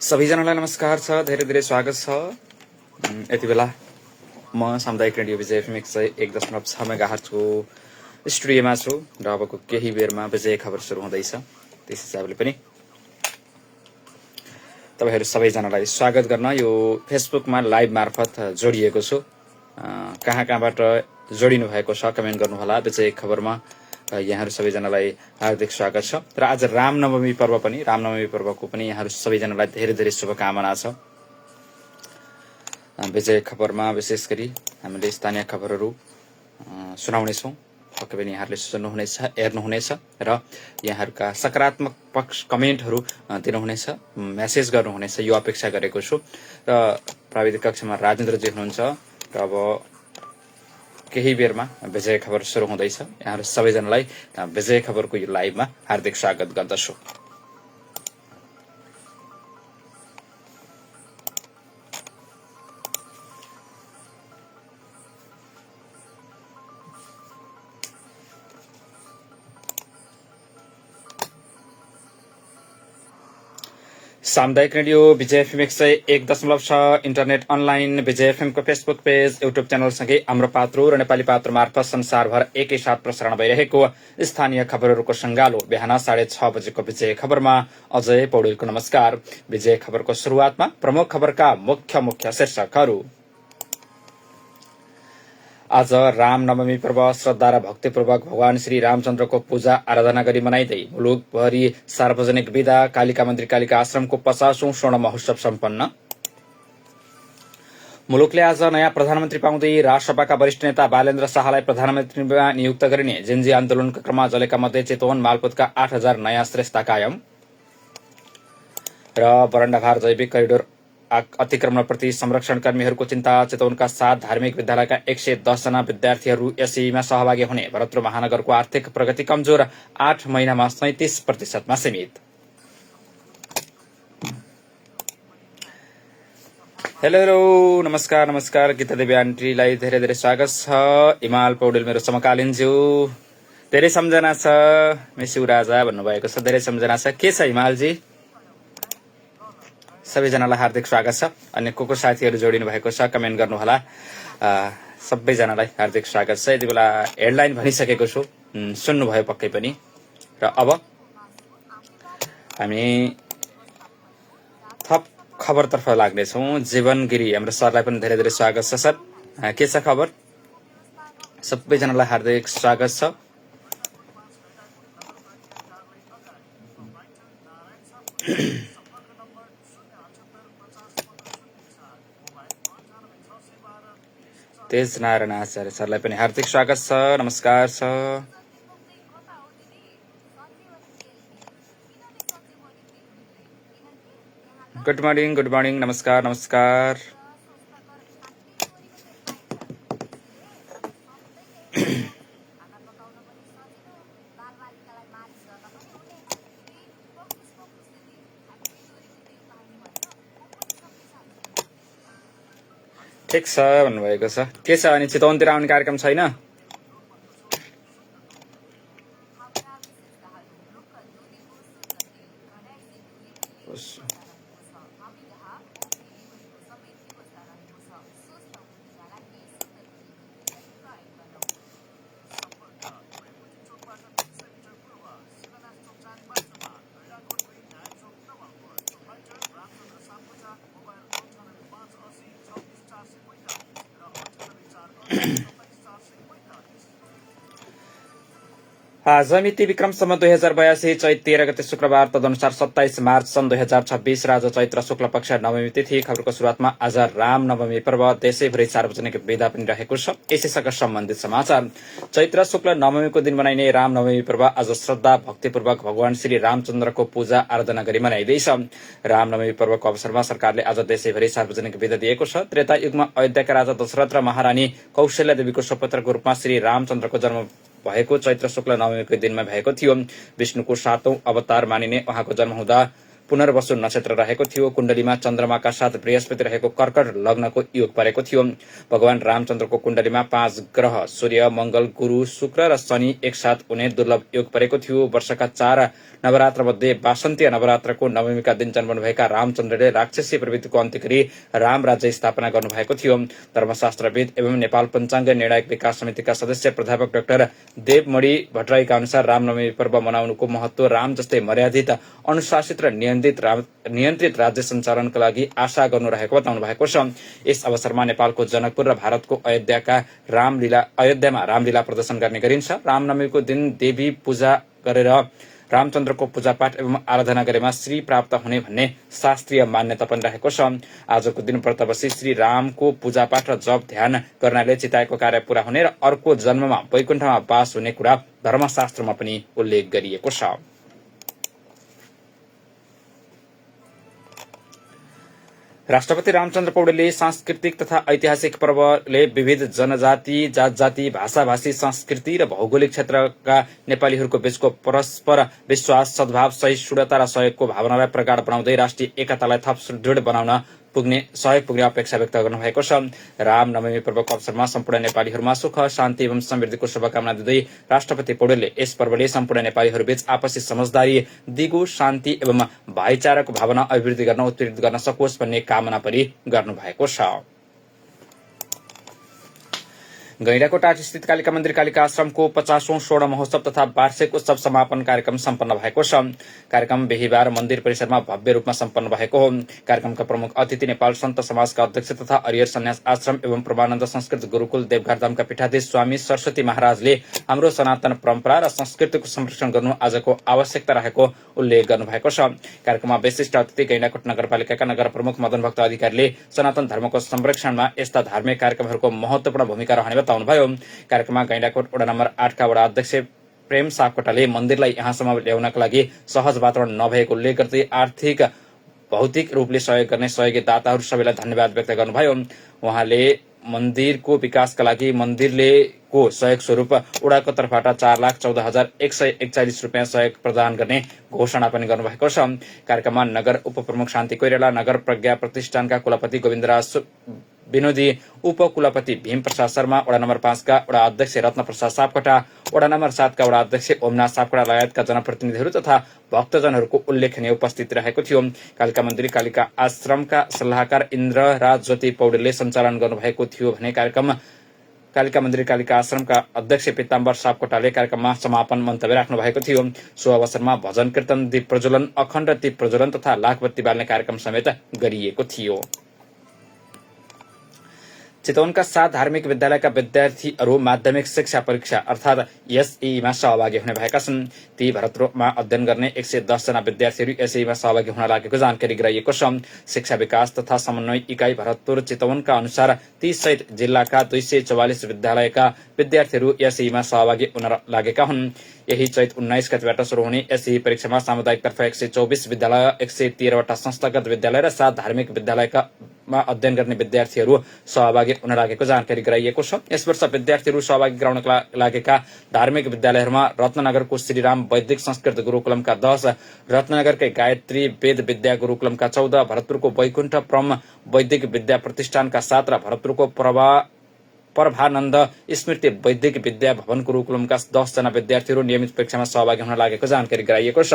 सबैजनालाई नमस्कार छ, धेरै धेरै स्वागत छ। यति बेला म सामुदायिक रेडियो विजय एफएम 101.6 मेगाहर्जको स्टुडियोमा छु र अबको केही बेरमा विजय खबर सुरु हुँदैछ। त्यस हिसाबले पनि तपाईहरू सबैजनालाई स्वागत गर्न यो फेसबुकमा लाइभ मार्फत जोडिएको छु। कहाँ कहाँबाट जोडिनु भएको छ कमेन्ट गर्नुहोला। विजय खबरमा यहाँहरू सबैजनालाई हार्दिक स्वागत छ। र आज रामनवमी पर्वको पनि यहाँहरू सबैजनालाई धेरै धेरै शुभकामना छ। विजय खबरमा विशेष गरी हामीले स्थानीय खबरहरू सुनाउनेछौँ। पक्कै पनि यहाँहरूले सुन्नुहुनेछ, हेर्नुहुनेछ र यहाँहरूका सकारात्मक पक्ष कमेन्टहरू दिनुहुनेछ, मेसेज गर्नुहुनेछ, यो अपेक्षा गरेको छु। र प्राविधिक कक्षमा राजेन्द्रजी हुनुहुन्छ र अब केही बेरमा विजय खबर सुरु हुँदैछ। यहाँहरू सबैजनालाई विजय खबरको यो लाइभमा हार्दिक स्वागत गर्दछु। सामुदायिक रेडियो विजय एफएम 101.6 इन्टरनेट अनलाइन विजय एफएमको फेसबुक पेज, युट्युब च्यानलसँगै हाम्रो पात्रो र नेपाली पात्र मार्फत संसारभर एकैसाथ प्रसारण भइरहेको स्थानीय खबरहरूको सङ्गालो बिहान 6:30 बजेको विजय खबरमा अजय पौडेलको नमस्कार। विजय खबरको सुरुवातमा प्रमुख खबरका मुख्य शीर्षकहरू। आज रामनवमी पर्व श्रद्धा र भक्तिपूर्वक भगवान श्री रामचन्द्रको पूजा आराधना गरी मनाइँदै मुलुकभरि सार्वजनिक विदा कालिका मन्दिर कालिका आश्रमको 50औं स्वर्ण महोत्सव सम्पन्न। मुलुकले आज नयाँ प्रधानमन्त्री पाउँदै राजसभाका वरिष्ठ नेता बालेन्द्र शाहलाई प्रधानमन्त्रीमा नियुक्त गरिने जेन्जी आन्दोलनका क्रममा जलेका मध्ये चितवन मालपोतका 8000 नयाँ श्रेष्ठता कायम। र बरण्डाघार जैविक करिडोर अतिक्रमणप्रति संरक्षण कर्मीहरूको चिन्ता, चितवनका 7 धार्मिक विद्यालयका 110 जना विद्यार्थीहरू यसैमा सहभागी हुने। भरतपुर महानगरको आर्थिक प्रगति कमजोर, 8 महिनामा 37% सीमित। हेलो नमस्कार गीता देवी आन्टीलाई धेरै धेरै स्वागत छ। इमाल पौडेल मेरो समकालीन ज्यू, धेरै सम्झना छ। मिस्यु राजा भन्नुभएको छ, धेरै सम्झना छ। के छ हिमालजी? सबैजनालाई हार्दिक स्वागत छ। अन्य को साथीहरू जोडिनु भएको छ कमेन्ट गर्नुहोला। सबैजनालाई हार्दिक स्वागत छ। यति बेला हेडलाइन भनिसकेको छु, सुन्नुभयो पक्कै पनि। र अब हामी थप खबरतर्फ लाग्नेछौँ। जीवन गिरी हाम्रो सरलाई पनि धेरै धेरै स्वागत छ। सर के छ खबर? सबैजनालाई हार्दिक स्वागत छ। तेज नारायण आचार्य सरलाई पनि हार्दिक स्वागत छ, नमस्कार छ। गुड मर्निङ, नमस्कार। ठिक छ भन्नुभएको छ। के छ अनि चितवनतिर आउने कार्यक्रम छैन? जमिति विक्रम सम्म 2082 चैत 13 गते शुक्रबार, तदनुसार 27 मार्च सन् 2026 र आज चैत्र शुक्ल पक्ष नवमी तिथि। खबरको सुरुवातमा आज रामनवमी पर्व देशैभरि सार्वजनिक विदा पनि रहेको छ। यसैसँग सम्बन्धित समाचार। चैत्र शुक्ल नवमीको दिन मनाइने रामनवमी पर्व आज श्रद्धा भक्तिपूर्वक भगवान श्री रामचन्द्रको पूजा आराधना गरी मनाइँदैछ। रामनवमी पर्वको अवसरमा सरकारले आज देशैभरि सार्वजनिक विदा दिएको छ। त्रेता युगमा अयोध्याका राजा दशरथ र महारानी कौशल्या देवीको सुपुत्रको रूपमा श्री रामचन्द्रको जन्म भएको चैत्र शुक्ल नवमीको दिनमा भएको थियो। विष्णुको 7औं अवतार मानिने उहाँको जन्म हुँदा पुनर्वसु नक्षत्र रहेको थियो। कुण्डलीमा चन्द्रमाका साथ बृहस्पति रहेको कर्कट लग्नको योग परेको थियो। भगवान रामचन्द्रको कुण्डलीमा 5 ग्रह सूर्य, मंगल, गुरु, शुक्र र शनि एकसाथ हुने दुर्लभ योग परेको थियो। वर्षका 4 नवरात्र मध्ये वासन्तीय नवरात्रको नवमीका दिन जन्मनुभएका रामचन्द्रले राक्षसी प्रवृत्तिको अन्त्य गरी राम राज्य स्थापना गर्नुभएको थियो। धर्मशास्त्रविद एवं नेपाल पञ्चाङ्ग निर्णायक विकास समितिका सदस्य प्राध्यापक डाक्टर देवमणि भट्टराईका अनुसार रामनवमी पर्व मनाउनुको महत्व राम जस्तै मर्यादित, अनुशासित र नियन्त्रित राज्य सञ्चालनका लागि आशा गर्नु रहेको बताउनु भएको छ। यस अवसरमा नेपालको जनकपुर र भारतको अयोध्यामा रामलीला प्रदर्शन गर्ने गरिन्छ। रामनवमीको दिन देवी पूजा गरेर रामचन्द्रको पूजापाठ एवं आराधना गरेमा श्री प्राप्त हुने भन्ने शास्त्रीय मान्यता पनि रहेको छ। आजको दिन व्रत बसी श्री रामको पूजापाठ र जप ध्यान गर्नाले चिताएको कार्य पूरा हुने र अर्को जन्ममा वैकुण्ठमा वास हुने कुरा धर्मशास्त्रमा पनि उल्लेख गरिएको छ। राष्ट्रपति रामचन्द्र पौडेलले सांस्कृतिक तथा ऐतिहासिक पर्वले विविध जनजाति, जातजाति, भाषाभाषी, संस्कृति र भौगोलिक क्षेत्रका नेपालीहरूको बीचको परस्पर विश्वास, सद्भाव, सहिष्णुता र सहयोगको भावनालाई प्रगाढ बनाउँदै राष्ट्रिय एकतालाई थप सुदृढ बनाउन सहयोग पुग्ने अपेक्षा व्यक्त गर्नुभएको छ। रामनवमी पर्वको अवसरमा सम्पूर्ण नेपालीहरूमा सुख, शान्ति एवं समृद्धिको शुभकामना दिँदै राष्ट्रपति पौडेलले यस पर्वले सम्पूर्ण नेपालीहरूबीच आपसी समझदारी, दिगो शान्ति एवं भाइचाराको भावना अभिवृद्धि गर्न उत्प्रेरित गर्न सकोस् भन्ने कामना पनि गर्नुभएको छ। गैंडाकोट स्थित कालिका मन्दिर कालिका आश्रमको 50औं स्वर्ण महोत्सव तथा वार्षिक उत्सव समापन कार्यक्रम सम्पन्न भएको छ। कार्यक्रम बिहिबार मन्दिर परिसरमा भव्य रूपमा सम्पन्न भएको हो। कार्यक्रमका प्रमुख अतिथि नेपाल सन्त समाजका अध्यक्ष तथा अरियर सन्यास आश्रम एवं प्रमानन्द संस्कृत गुरुकुल देवघाट धामका पीठाधीश स्वामी सरस्वती महाराजले हाम्रो सनातन परम्परा र संस्कृतिको संरक्षण गर्नु आजको आवश्यकता रहेको उल्लेख गर्नुभएको छ। कार्यक्रममा विशिष्ट अतिथि गैंडाकोट नगरपालिकाका नगर प्रमुख मदन भक्त अधिकारीले सनातन धर्मको संरक्षणमा यस्ता धार्मिक कार्यक्रमहरूको महत्वपूर्ण भूमिका रहने बताउनुभयो। कार्यक्रममा गैंडाकोट वडा नम्बर 8 का वडा अध्यक्ष प्रेम सापकोटाले मन्दिरलाई यहाँसम्म ल्याउनका लागि सहज वातावरण नभएको उल्लेख गर्दै आर्थिक भौतिक रूपले सहयोग गर्ने सहयोगी दाताहरू सबैलाई धन्यवाद व्यक्त गर्नुभयो। उहाँले मन्दिरको विकासका लागि मन्दिरलेको सहयोग स्वरूप वडाको तर्फबाट 4,14,141 रुपियाँ सहयोग प्रदान गर्ने घोषणा पनि गर्नुभएको छ। कार्यक्रममा नगर उपप्रमुख शान्ति कोइराला, नगर प्रज्ञा प्रतिष्ठानका कुलपति गोविन्दराज विनोदी, उपकुलपति भीम प्रसाद शर्मा, वडा नम्बर 5 का वडा अध्यक्ष रत्न प्रसाद सापकोटा, वडा नम्बर 7 का वडा अध्यक्ष ओमनाथ सापकोटा लगायतका जनप्रतिनिधिहरू तथा भक्तजनहरूको उल्लेखनीय उपस्थिति रहेको थियो। कालिका मन्दिर कालिका आश्रमका सल्लाहकार इन्द्रराज ज्योति पौडेलले सञ्चालन गर्नुभएको थियो भने कालिका मन्दिर कालिका आश्रमका अध्यक्ष पिताम्बर सापकोटाले कार्यक्रममा समापन मन्तव्य राख्नु भएको थियो। सो अवसरमा भजन कीर्तन, दीप प्रज्वलन, अखण्ड दीप प्रज्वलन तथा लाखबत्ती बाल्ने कार्यक्रम समेत गरिएको थियो। चितवनका 7 धार्मिक विद्यालयका विद्यार्थीहरू माध्यमिक शिक्षा परीक्षा अर्थात एसईमा सहभागी हुने भएका छन्। ती भरतपुरमा अध्ययन गर्ने 110 जना विद्यार्थीहरू एसईमा सहभागी हुन लागेको जानकारी गराइएको छ। शिक्षा विकास तथा समन्वय इकाइ भरतपुर चितवनका अनुसार ती सहित जिल्लाका 244 विद्यालयका विद्यार्थीहरू एसईमा सहभागी हुन लागेका हुन्। यही चैत 19 गतेबाट शुरू हुने एसई परीक्षामा सामुदायिक तर्फ 124 विद्यालय, 113 वटा संस्थागत विद्यालय र 7 धार्मिक विद्यालयमा अध्ययन गर्ने विद्यार्थीहरू सहभागी हुन लागेको जानकारी गराइएको छ। यस वर्ष विद्यार्थीहरू सहभागी गराउनका लागेका धार्मिक विद्यालयहरूमा रत्नगरको श्रीराम वैदिक संस्कृत गुरुकुलमका 10, रत्नगरकै गायत्री वेद विद्या गुरुकुलमका 14, भरतपुरको वैकुण्ठ प्रम वैदिक विद्या प्रतिष्ठानका 7 र भरतपुरको प्रभानन्द स्मृति वैदिक विद्या भवन गुरुकुलमका 10 जना विद्यार्थीहरू नियमित परीक्षामा सहभागी हुन लागेको जानकारी गराइएको छ।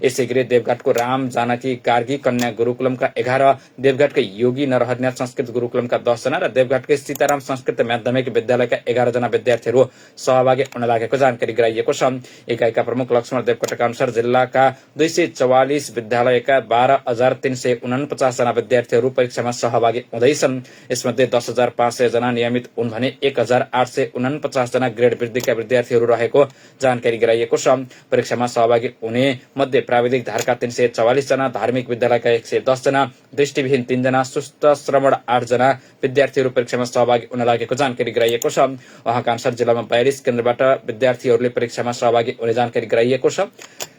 यसैगरी देवघाटको राम जानकी गार्गी कन्या गुरुकुलमका 11, देवघाटकै योगी नरहरिनाथ संस्कृत गुरुकुलमका 10 जना र देवघाटकै सीताराम संस्कृत माध्यमिक विद्यालयका 11 जना विद्यार्थीहरू सहभागी हुन लागेको जानकारी गराइएको छ। इकाइका प्रमुख लक्ष्मण देवकोटाका अनुसार जिल्लाका 244 विद्यालयका 12,349 जना विद्यार्थीहरू परीक्षामा सहभागी हुँदैछन्। यसमध्ये 10,500 जना नियमित हुन् भने 1,849 जना ग्रेड वृद्धिका विद्यार्थीहरू रहेको जानकारी गराइएको छ। परीक्षामा सहभागी हुने मध्ये प्राविधिक धारका 344 जना, धार्मिक विद्यालयका 110 जना, दृष्टिविहीन 3 जना, सुस्त श्रवण 8 जना विद्यार्थीहरू परीक्षामा सहभागी हुन लागेको जानकारी गराइएको छ। उहाँका अनुसार जिल्लामा 42 केन्द्रबाट विद्यार्थीहरूले परीक्षामा सहभागी हुने जानकारी गराइएको छ।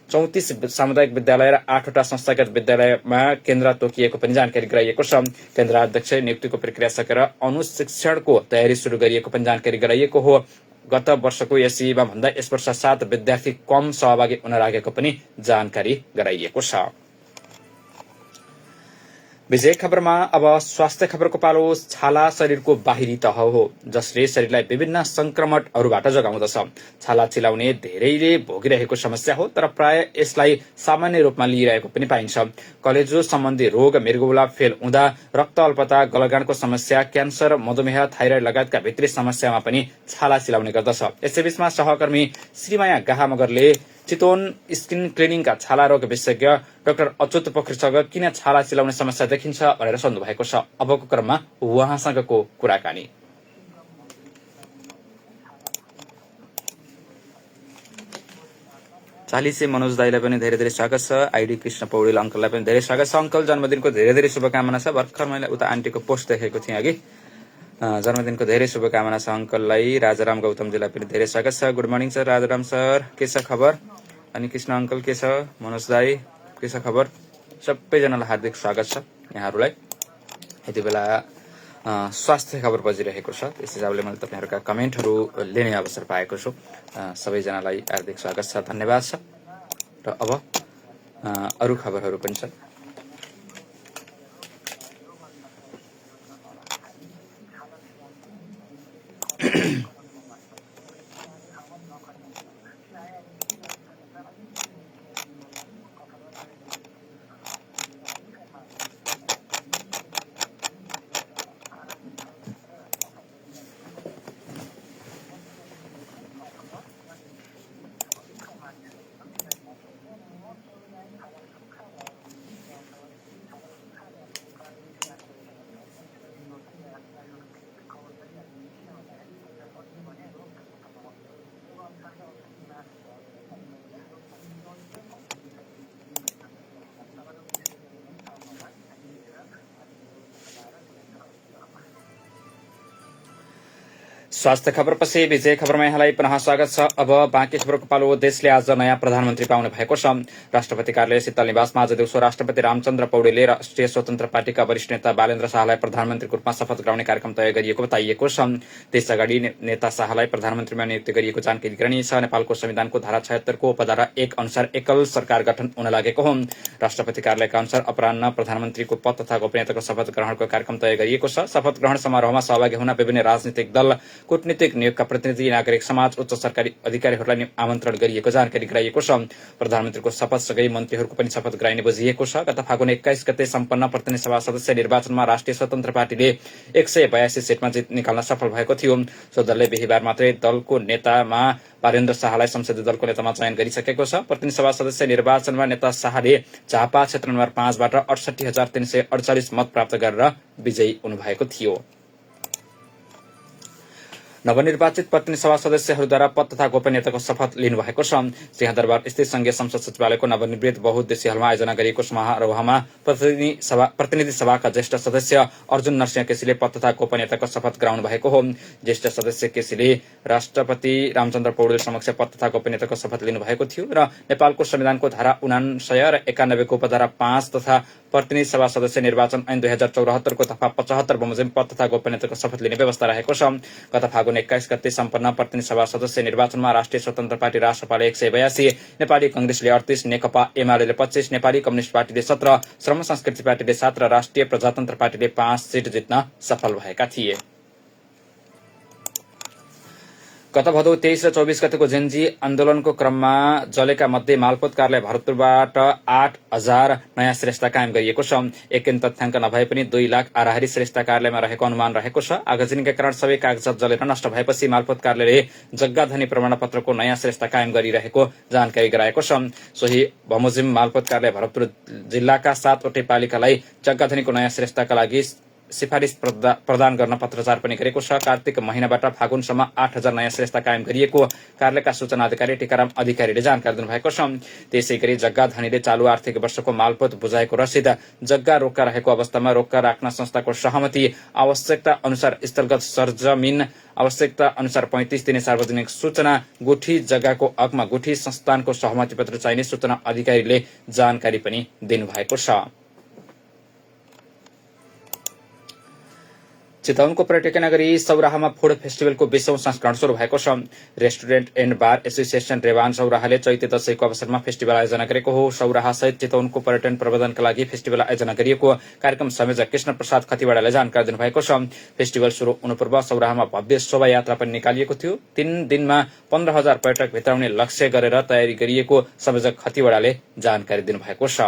34 सामुदायिक विद्यालय र 8 वटा संस्थागत विद्यालयमा केन्द्र तोकिएको पनि जानकारी गराइएको छ। केन्द्र अध्यक्ष नियुक्तिको प्रक्रिया सकेर अनुशिक्षणको तयारी सुरु गरिएको पनि जानकारी गराइएको हो। गत वर्षको एसईमा भन्दा यस वर्ष 7 विद्यार्थी कम सहभागी हुन लागेको पनि जानकारी गराइएको छ। विजय खबरमा अब स्वास्थ्य खबरको पालो। छाला शरीरको बाहिरी तह हो जसले शरीरलाई विभिन्न संक्रमणहरूबाट जोगाउँदछ। छाला चिलाउने धेरैले भोगिरहेको समस्या हो, तर प्राय यसलाई सामान्य रूपमा लिइरहेको पनि पाइन्छ। कलेजो सम्बन्धी रोग, मृगौला फेल हुँदा, रक्त अल्पता, गलगाँडको समस्या, क्यान्सर, मधुमेह, थाइरोइड लगायतका भित्री समस्यामा पनि छाला चिलाउने गर्दछ। यसैबीचमा सहकर्मी श्रीमाया गाहा मगरले चितवन स्किन क्लिनिकका छाला रोग विशेषज्ञ डाक्टर अच्युत पोखरीसँग किन छाला चिलाउने समस्या देखिन्छ भनेर सोध्नु भएको छ। अबको क्रममा उहाँसँगको कुराकानी। चालिसे मनोज दाईलाई पनि धेरै धेरै स्वागत छ। आइडी कृष्ण पौडेल अङ्कललाई पनि धेरै स्वागत छ। अङ्कल जन्मदिनको धेरै धेरै शुभकामना छ। भर्खर मैले उता आन्टीको पोस्ट देखेको थिएँ अघि। जन्मदिनको धेरै शुभकामना छ अङ्कललाई। राजाराम गौतमजीलाई पनि धेरै स्वागत छ। Good morning sir, Rajaram sir, के छ खबर? अनि कृष्ण अङ्कल के छ? मनोज दाई के छ खबर? सबैजनालाई हार्दिक स्वागत छ यहाँहरूलाई। यति बेला स्वास्थ्य खबर बजिरहेको छ, त्यस हिसाबले मैले तपाईँहरूका कमेन्टहरू लिने अवसर पाएको छु। सबैजनालाई हार्दिक स्वागत छ, धन्यवाद छ। र अब अरू खबरहरू पनि छन्। स्वास्थ्य खबरपछि विजय खबरमा यहाँलाई पुनः स्वागत छ। अब बाँकी खबरको पालो। देशले आज नयाँ प्रधानमन्त्री पाउने भएको छ। राष्ट्रपति कार्यालय शीतल निवासमा आज दिउँसो राष्ट्रपति रामचन्द्र पौडेलले राष्ट्रिय स्वतन्त्र पार्टीका वरिष्ठ नेता बालेन्द्र शाहलाई प्रधानमन्त्रीको रूपमा शपथ गराउने कार्यक्रम तय गरिएको बताइएको छ। त्यसअगाडि नेता शाहलाई प्रधानमन्त्रीमा नियुक्त गरिएको जानकारी गराइने छ। नेपालको संविधानको धारा 76 को उपधारा 1 अनुसार एकल सरकार गठन हुन लागेको हो। राष्ट्रपति कार्यालयका अनुसार अपराह्न प्रधानमन्त्रीको पद तथा गोपनीयताको शपथ ग्रहणको कार्यक्रम तय गरिएको छ। शपथ ग्रहण समारोहमा सहभागी हुन विभिन्न राजनीतिक दल, कूटनीतिक नियोगका प्रतिनिधि, नागरिक समाज, उच्च सरकारी अधिकारीहरूलाई आमन्त्रण गरिएको जानकारी गराइएको छ। प्रधानमन्त्रीको शपथसँगै मन्त्रीहरूको पनि शपथ गराइने बुझिएको छ। गत फागुन 21 गते सम्पन्न प्रतिनिधि सभा सदस्य निर्वाचनमा राष्ट्रिय स्वतन्त्र पार्टीले 182 सीटमा जित निकाल्न सफल भएको थियो। सो दलले बिहिबार मात्रै दलको नेतामा बालेन्द्र शाहलाई संसदीय दलको नेतामा चयन गरिसकेको छ। प्रतिनिधि सभा सदस्य निर्वाचनमा नेता शाहले झापा क्षेत्र नम्बर 5 बाट 68,348 मत प्राप्त गरेर विजयी हुनुभएको थियो। नवनिर्वाचित प्रतिनिधि सभा सदस्यहरूद्वारा पद तथा गोपनीयताको शपथ लिनुभएको छ। सिंहदरबार स्थित संघीय संसद सचिवालयको नवनिर्मित बहुउद्देश्य हलमा आयोजना गरिएको समारोहमा प्रतिनिधि सभाका ज्येष्ठ सदस्य अर्जुन नरसिंह केसीले पद तथा गोपनीयताको शपथ गराउनु भएको हो। ज्येष्ठ सदस्य केसीले राष्ट्रपति रामचन्द्र पौडेल समक्ष पद तथा गोपनीयताको शपथ लिनुभएको थियो र नेपालको संविधानको धारा 99 र 91 को उपधारा 5 तथा प्रतिनिधि सभा सदस्य निर्वाचन ऐन 2074 को दफा 75 बमोजिम पद तथा गोपनीयताको शपथ लिने व्यवस्था रहेको छ। गत फागुन 21 गते सम्पन्न प्रतिनिधि सभा सदस्य निर्वाचनमा राष्ट्रिय स्वतन्त्र पार्टी रासपाले 182, नेपाली कंग्रेसले 38, नेकपा एमाले 25, नेपाली कम्युनिष्ट पार्टीले 17, श्रम संस्कृति पार्टीले 7 र राष्ट्रिय प्रजातन्त्र पार्टीले 5 सीट जित्न सफल भएका थिए। गत भदौ 23 र 24 गतेको जेन्जी आन्दोलनको क्रममा जलेका मध्ये मालपोत कार्यालय भरतपुरबाट 8,000 नयाँ श्रेष्ठता कायम गरिएको छ। एकिन तथ्याङ्क नभए पनि 2 लाख आराहारी श्रेष्ठता कार्यालयमा रहेको अनुमान रहेको छ। आगजनीका कारण सबै कागजात जलेर नष्ट भएपछि मालपोत कार्यालयले जग्गाधनी प्रमाणपत्रको नयाँ श्रेष्ठता कायम गरिरहेको जानकारी गराएको छ। सोही बमोजिम मालपोत कार्यालय भरतपुर जिल्लाका 7वटै पालिकालाई जग्गाधनीको नयाँ श्रेष्ठताका लागि सिफारिस प्रदान गर्न पत्रचार पनि गरेको छ। कार्तिक महिनाबाट फागुनसम्म 8,000 नयाँ श्रेष्ठता कायम गरिएको कार्यालयका सूचना अधिकारी टीकाराम अधिकारीले जानकारी दिनुभएको छ। त्यसैगरी जग्गा धनीले चालू आर्थिक वर्षको मालपोत बुझाएको रसिद, जग्गा रोक्का रहेको अवस्थामा रोक्का राख्न संस्थाको सहमति, आवश्यकता अनुसार स्थलगत सरजमिन, आवश्यकता अनुसार 35 दिने सार्वजनिक सूचना, गुठी जग्गाको हकमा गुठी संस्थानको सहमति पत्र चाहिने सूचना अधिकारीले जानकारी पनि दिनुभएको छ। चितवनको पर्यटकीय नगरी सौराहामा फूड फेस्टिभलको 20औं संस्करण शुरू भएको छ। रेस्टुरेन्ट एन्ड बार एसोसिएसन रेवान सौराहाले चैते दशैंको अवसरमा फेस्टिभल आयोजना गरेको हो। सौराहा सहित चितवनको पर्यटन प्रबन्धनका लागि फेस्टिभल आयोजना गरिएको कार्यक्रम संयोजक कृष्ण प्रसाद खतिवड़ाले जानकारी दिनुभएको छ। फेस्टिभल शुरू हुनु पूर्व सौराहामा भव्य शोभायात्रा पनि निकालिएको थियो। 3 दिनमा 15,000 पर्यटक भित्राउने लक्ष्य गरेर तयारी गरिएको संयोजक खतिवड़ाले जानकारी दिनुभएको छ।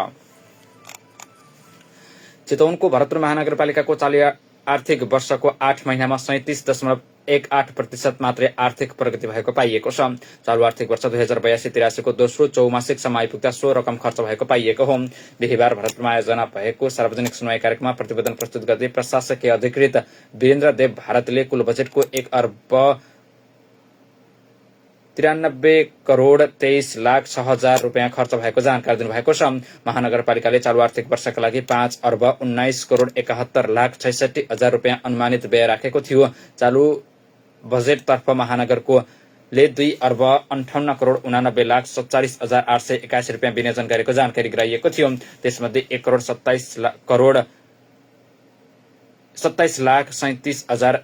चितवनको भरतपुर महानगरपालिकाको चालु आर्थिक वर्षको 8 महिनामा 37.18% मात्रै आर्थिक प्रगति भएको पाइएको छ। चालु आर्थिक वर्ष 2082-83 को दोस्रो चौमासिकसम्म आइपुग्दा सो रकम खर्च भएको पाइएको हो। बिहिबार भरतपुरमा आयोजना भएको सार्वजनिक सुनवाई कार्यक्रममा प्रतिवेदन प्रस्तुत गर्दै प्रशासकीय अधिकृत वीरेन्द्र देव भारतले कुल बजेटको 1,93,23,06,000 रुपियाँ खर्च भएको जानकारी दिनुभएको छ। महानगरपालिकाले चालु आर्थिक वर्षका लागि 5,19,71,66,000 रुपियाँ अनुमानित व्यय राखेको थियो। चालु बजेटतर्फ महानगरकोले 2,58,89,47,881 रुपियाँ विनियोजन गरेको जानकारी गराइएको थियो। त्यसमध्ये 1,27,37,37,37,000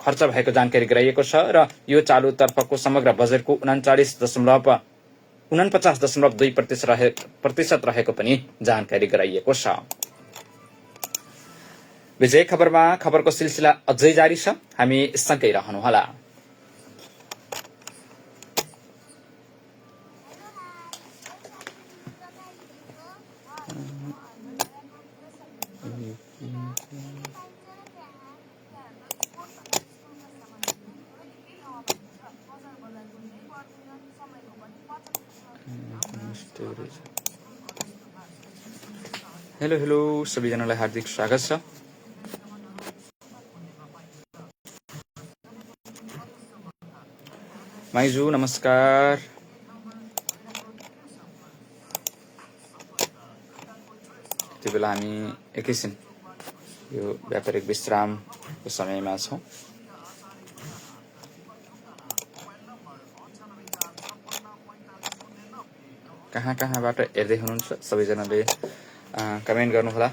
खर्च भएको जानकारी गराइएको छ र यो चालुतर्फको समग्र बजेटको 49.2% रहेको पनि जानकारी गराइएको छ। विजय खबरमा खबरको सिलसिला अझै जारी छ, हामी सँगै रहनुहोला। हेलो सबैजनालाई हार्दिक स्वागत छ। माइजू नमस्कार। त्यो बेला हामी एकैछिन यो व्यापारिक विश्रामको समयमा छौँ। कहाँबाट हेर्दै हुनुहुन्छ सबैजनाले कमेन्ट गर्नुहोला।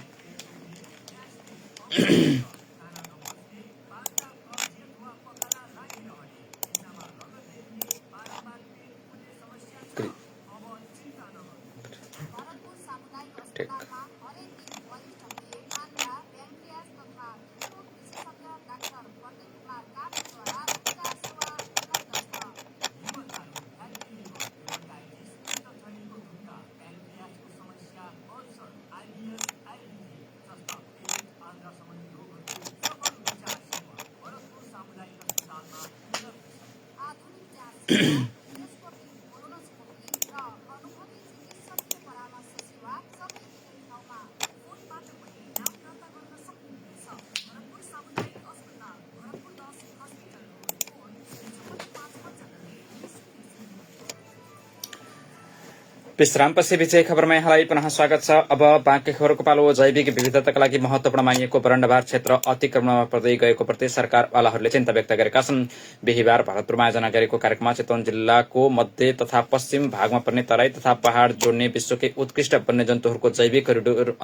विश्रामपछि विजय खबरमा यहाँलाई पुनः स्वागत छ। अब बाँकी खबरको पालो। जैविक विविधताका लागि महत्वपूर्ण मानिएको बरण्डबार क्षेत्र अतिक्रमणमा पर्दै गएको प्रति सरकारवालाहरूले चिन्ता व्यक्त गरेका छन्। बिहिबार भरतपुरमा आयोजना गरेको कार्यक्रममा चितवन जिल्लाको मध्य तथा पश्चिम भागमा पर्ने तराई तथा पहाड़ जोड्ने विश्वकै उत्कृष्ट वन्यजन्तुहरूको जैविक करिडोर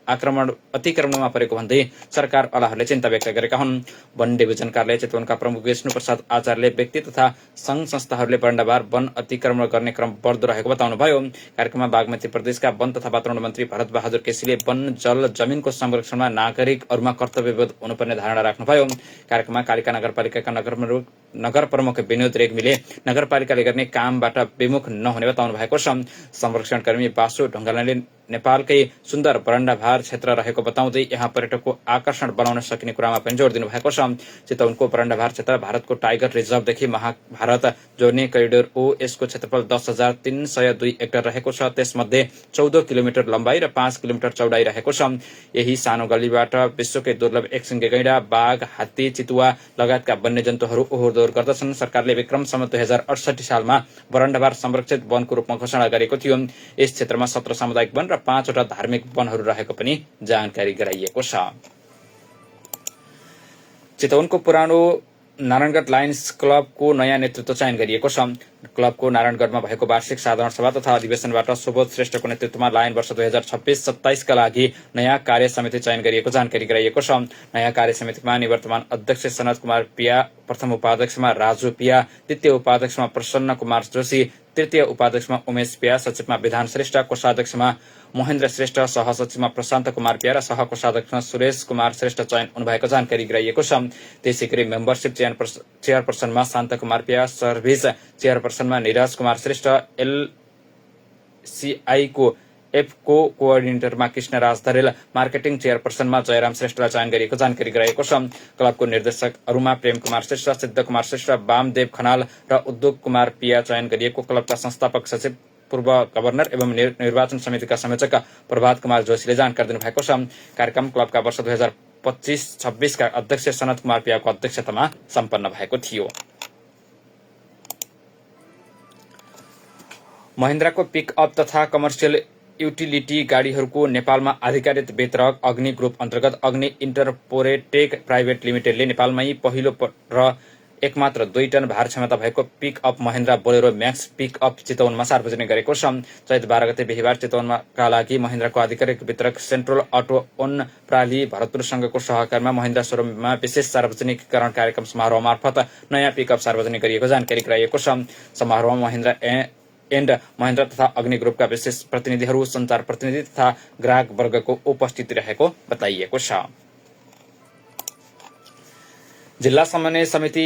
अतिक्रमणमा परेको भन्दै सरकारवालाहरूले चिन्ता व्यक्त गरेका हुन्। वन डिभिजन कार्यालय चितवनका प्रमुख विष्णु प्रसाद आचार्यले व्यक्ति तथा संघ संस्थाहरूले बरण्डबार वन अतिक्रमण गर्ने क्रम बढ्दो रहेको बताउनुभयो। कार्यक्रममा बागमती प्रदेशका वन तथा वातावरण मन्त्री भरत बहादुर केसीले वन जल जमिनको संरक्षणमा नागरिकहरूमा कर्तव्यबोध हुनुपर्ने धारणा राख्नुभयो। कार्यक्रममा कालिका नगरपालिकाका नगर प्रमुख विनोद रेग्मीले नगरपालिकाले गर्ने कामबाट विमुख नहुने बताउनु भएको छ। संरक्षणकर्मी बासु ढुङ्गानाले नेपालकै सुन्दर बरण्डाभार क्षेत्र रहेको बताउँदै यहाँ पर्यटकको आकर्षण बनाउन सकिने कुरामा पनि जोड़ दिनु भएको छ। चितवनको बरण्डाभार क्षेत्र भारतको टाइगर रिजर्भदेखि महाभारत जोड्ने करिडोर हो। यसको क्षेत्रफल 10,302 हेक्टर रहेको छ। त्यसमध्ये 14 किलोमिटर लम्बाई र 5 किलोमिटर चौडाई रहेको छ। यही सानो गल्लीबाट विश्वकै दुर्लभ एकसिङे गैंडा, बाघ, हात्ती, चितुवा लगायतका वन्यजन्तुहरू ओहोरदोहोर गर्दछन्। सरकारले विक्रमसम्म 2068 सालमा बरण्डाभार संरक्षित वनको रूपमा घोषणा गरेको थियो। यस क्षेत्रमा 17 सामुदायिक वन र 5 वटा धार्मिक वनहरू रहेको पनि जानकारी गराइएको छ। चितवनको पुरानो नारायणगढ लायन्स क्लबको नयाँ नेतृत्व चयन गरिएको छ। क्लबको नारायणगढमा भएको वार्षिक साधारण सभा तथा अधिवेशनबाट सुबोध श्रेष्ठको नेतृत्वमा लायन वर्ष 2026-27 का लागि नयाँ कार्य समिति चयन गरिएको जानकारी गराइएको छ। नयाँ कार्य समितिमा निवर्तमान अध्यक्ष सनत कुमार पिया, प्रथम उपाध्यक्षमा राजु पिया, द्वितीय उपाध्यक्षमा प्रसन्न कुमार जोशी, तृतीय उपाध्यक्षमा उमेश पिया, सचिवमा विधान श्रेष्ठ, कोषाध्यक्षमा महेन्द्र श्रेष्ठ, सहसचिवमा प्रशान्त कुमार पिया र सहकोषाध्यक्षमा सुरेश कुमार श्रेष्ठ चयन हुनुभएको जानकारी गराइएको छ। त्यसैगरी मेम्बरशिप चेयरपर्सनमा शान्त कुमार पिया, service चेयरपर्सनमा eras Kumar Shrestha, एलसीआईको एफको कोअर्डिनेटरमा Krishnaraj दरेल, marketing चेयरपर्सनमा Jayaram श्रेष्ठलाई चयन गरिएको जानकारी गराएको छ। क्लबको निर्देशकहरूमा प्रेम कुमार श्रेष्ठ, सिद्ध कुमार श्रेष्ठ, वामदेव खनाल र उद्योग कुमार पिया चयन गरिएको क्लबका संस्थापक सचिव, पूर्व गभर्नर एवं निर्वाचन समितिका संयोजक प्रभात कुमार जोशीले जानकारी दिनुभएको छ। कार्यक्रम क्लबका वर्ष 2025-26 का अध्यक्ष सनत कुमार पियाको अध्यक्षतामा सम्पन्न भएको थियो। महिन्द्राको पिकअप तथा कमर्सियल युटिलिटी गाड़ीहरूको नेपालमा आधिकारिक वितरक अग्नि ग्रुप अन्तर्गत अग्नि इन्टरपोरेटेक प्राइभेट लिमिटेडले नेपालमै पहिलो र एकमात्र 2 टन भार क्षमता भएको pickup Mahindra Bolero Max pickup चितवनमा सार्वजनिक गरेको छ। चैत 12 गते बिहिबार चितवनका लागि महिन्द्राको आधिकारिक वितरक सेन्ट्रल अटो ओन प्राली भरतपुर संघको सहकारमा महिन्द्रा शोरूममा विशेष सार्वजनिकरण कार्यक्रम समारोह मार्फत नयाँ पिकअप सार्वजनिक गरिएको जानकारी गराइएको छ। समारोहमा महिन्द्रा एण्ड महिन्द्रा तथा अग्नि ग्रुपका विशेष प्रतिनिधिहरू, संचार प्रतिनिधि तथा ग्राहक वर्गको उपस्थिति रहेको बताइएको छ। जिल्ला समन्वय समिति,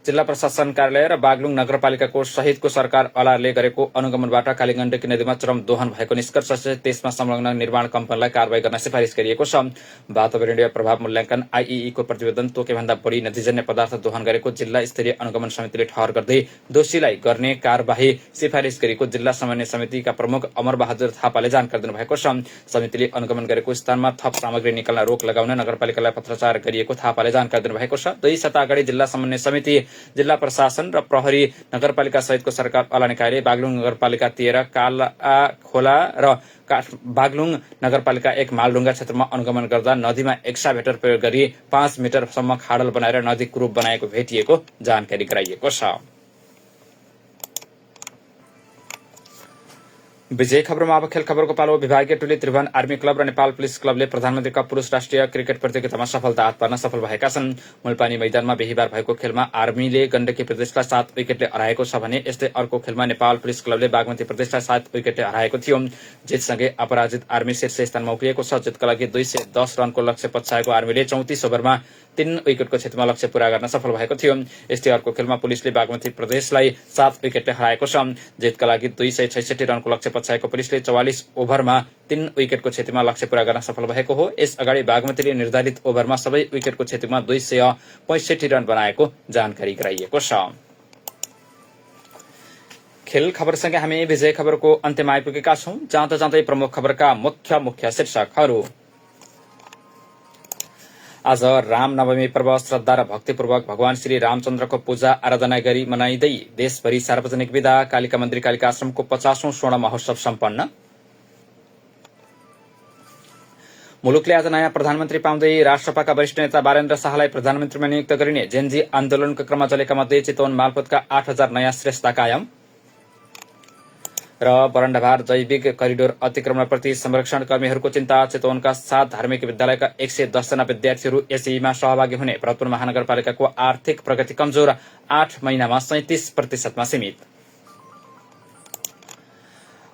जिल्ला प्रशासन कार्यालय र बागलुङ नगरपालिकाको सहितको सरकार अलारले गरेको अनुगमनबाट कालीगण्डकी नदीमा चरम दोहन भएको निष्कर्ष छ। त्यसमा संलग्न निर्माण कम्पनीलाई कारवाही गर्न सिफारिस गरिएको छ। वातावरणीय प्रभाव मूल्याङ्कन आईईई को प्रतिवेदन तोकेभन्दा बढी नदीजन्य पदार्थ दोहन गरेको जिल्ला स्तरीय अनुगमन समितिले ठहर गर्दै दोषीलाई गर्ने कारबाही सिफारिस गरेको जिल्ला समन्वय समितिका प्रमुख अमर बहादुर थापाले जानकारी दिनुभएको छ। समितिले अनुगमन गरेको स्थानमा थप सामग्री निकाल्न रोक लगाउन नगरपालिकालाई पत्राचार गरिएको थापाले जानकारी दिनुभएको छ। 2 सप्ताह अगाडि जिल्ला समन्वय समिति, जिल्ला प्रशासन र प्रहरी, नगरपालिका सहितको सरकार वाला निकायले बागलुङ नगरपालिका 13 काला खोला र बागलुङ नगरपालिका 1 मालढुङ्गा क्षेत्रमा अनुगमन गर्दा नदीमा एक्साभेटर प्रयोग गरी 5 मिटरसम्म खाडल बनाएर नदी कुरूप बनाएको भेटिएको जानकारी गराइएको छ। विजय खबरमा अब खेल खबरको पालो। विभागीय टोली त्रिभुवन आर्मी क्लब र नेपाल पुलिस क्लबले प्रधानमन्त्रीका पुरुष राष्ट्रिय क्रिकेट प्रतियोगितामा सफलता हात पार्न सफल भएका छन्। मुलपानी मैदानमा बिहिबार भएको खेलमा आर्मीले गण्डकी प्रदेशलाई 7 विकेटले हराएको छ भने यस्तै अर्को खेलमा नेपाल पुलिस क्लबले बागमती प्रदेशलाई 7 विकेटले हराएको थियो। जितसँगै अपराजित आर्मी शीर्ष स्थानमा उक्लिएको छ। जितका लागि 210 रनको लक्ष्य पछ्याएको आर्मीले 34 ओभरमा 3 विकेटको क्षतिमा लक्ष्य पूरा गर्न सफल भएको थियो। यस्तै अर्को खेलमा पुलिसले बागमती प्रदेशलाई 7 विकेटले हराएको छ। जितका लागि 266 रनको लक्ष्य पछ्याएको पुलिसले 44 ओभरमा 3 विकेटको क्षतिमा लक्ष्य पूरा गर्न सफल भएको हो। यस अगाडि बागमतीले निर्धारित ओभरमा सबै विकेटको क्षतिमा 265 रन बनाएको जानकारी गराइएको छ। खेल खबरसँगै हामी विजय खबरको अन्त्यमा आइपुगेका छौं। जाँदा जाँदै प्रमुख खबरका मुख्य शीर्षकहरू। आज रामनवमी पर्व श्रद्धा र भक्तिपूर्वक भगवान श्री रामचन्द्रको पूजा आराधना गरी मनाइँदै देशभरि सार्वजनिक विदा। कालिका मन्दिर कालिका आश्रमको 50औं स्वर्ण महोत्सव सम्पन्न। मुलुकले आज नयाँ प्रधानमन्त्री पाउँदै राष्ट्रसभाका वरिष्ठ नेता बारेन्द्र शाहलाई प्रधानमन्त्रीमा नियुक्त गरिने। जेनजी आन्दोलनको क्रममा जलेका मध्ये चितवन मालपोतका 8000 नयाँ श्रेष्ठता कायम। र बरण्डाभार जैविक करिडोर अतिक्रमणप्रति संरक्षण कर्मीहरूको चिन्ता। चितवनका 7 धार्मिक विद्यालयका 110 जना विद्यार्थीहरू एसईमा सहभागी हुने। भरतपुर महानगरपालिकाको आर्थिक प्रगति कमजोर, 8 महिनामा 37% सीमित।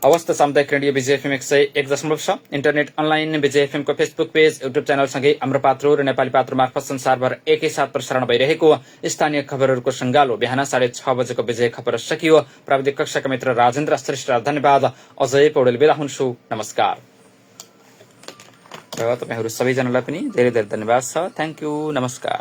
अवस्था सामुदायिक रेडियो विजय एफएम 101.6, इन्टरनेट अनलाइन विजय एफएम को फेसबुक पेज, युट्युब च्यानलसँगै हाम्रो पात्रो र नेपाली पात्रो मार्फत संसारभर एकैसाथ प्रसारण भइरहेको स्थानीय खबरहरूको संगालो। बिहान 6:30 बजेको विजय खबर सकियो। प्राविधिक कक्षाका मित्र राजेन्द्र श्रेष्ठ, धन्यवाद। अजय पौडेल बिदा हुन्छु। नमस्कार। र तपाईहरू सबैजनालाई पनि धेरै धेरै धन्यवाद छ। Thank you. नमस्कार।